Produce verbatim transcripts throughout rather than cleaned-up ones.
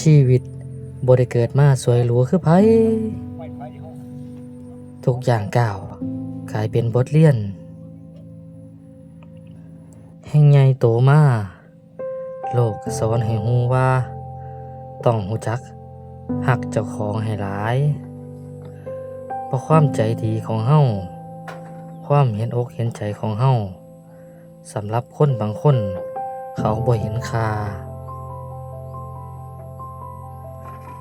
ชีวิตบ่ได้เกิดมาสวยหรูคือไผ ทุกย่างก้าวกลายเป็นบทเรียน แฮ่งใหญ่โตมา โลกก็สอนให้ฮู้ว่า ต้องฮู้จักฮักเจ้าของให้หลาย เพราะความใจดีของเฮา ความเห็นอกเห็นใจของเฮา สำหรับคนบางคน เขาบ่เห็นค่า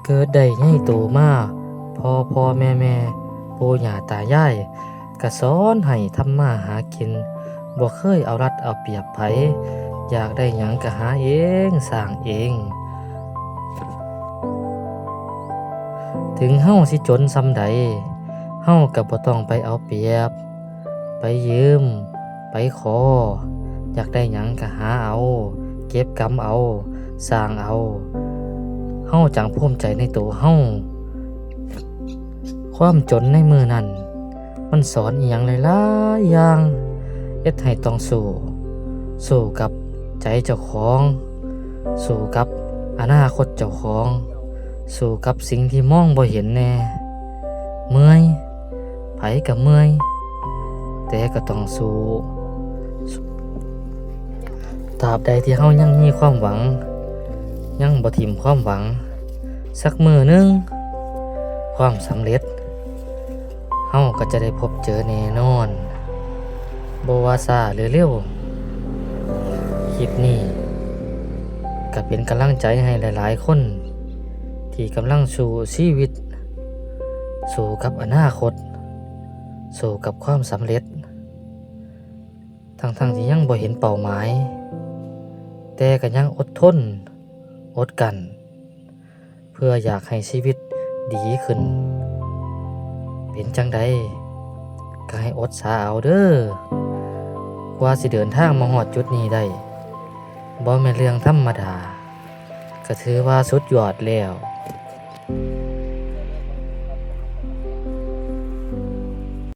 เกิดได้ใหญ่โตมา พ่อพ่อแม่แม่ ปู่ย่าตายาย ก็สอนให้ทำมาหากิน บ่เคยเอารัดเอาเปรียบไผ อยากได้หยังก็หาเอง สร้างเอง ถึงเฮาสิจนส่ำใด เฮาก็บ่ต้องไปเอาเปรียบ ไปยืม ไปขอ อยากได้หยังก็หาเอา เก็บกำเอา สร้างเอา เฮาจั่งภูมิใจในโตเฮา ความจนในมื้อนั้น มันสอนอิหยังหลายๆอย่าง เฮ็ดให้ต้องสู้ สู้กับใจเจ้าของ สู้กับอนาคตเจ้าของ สู้กับสิ่งที่มองบ่เห็นแน่ เมื่อย ไผก็เมื่อย แต่ก็ต้องสู้ ตราบใดที่เฮายังมีความหวัง ยังบ่ถิ้มความหวัง สักมื้อหนึ่ง ความสำเร็จ เฮาก็จะได้พบเจอแน่นอน บ่ว่าช้าหรือเร็ว คลิปนี้ก็เป็นกำลังใจให้หลายๆคน ที่กำลังสู้ชีวิต สู้กับอนาคต สู้กับความสำเร็จ ทั้งๆที่ยังบ่เห็นเป้าหมาย แต่ก็ยังอดทน อดกลั้น เพื่ออยากให้ชีวิตดีขึ้น เป็นจั่งใดก็ให้อดสาเอาเด้อ กว่าสิเดินทางมาฮอดจุดนี้ได้ บ่แม่นเรื่องธรรมดา ก็ถือว่าสุดยอดแล้ว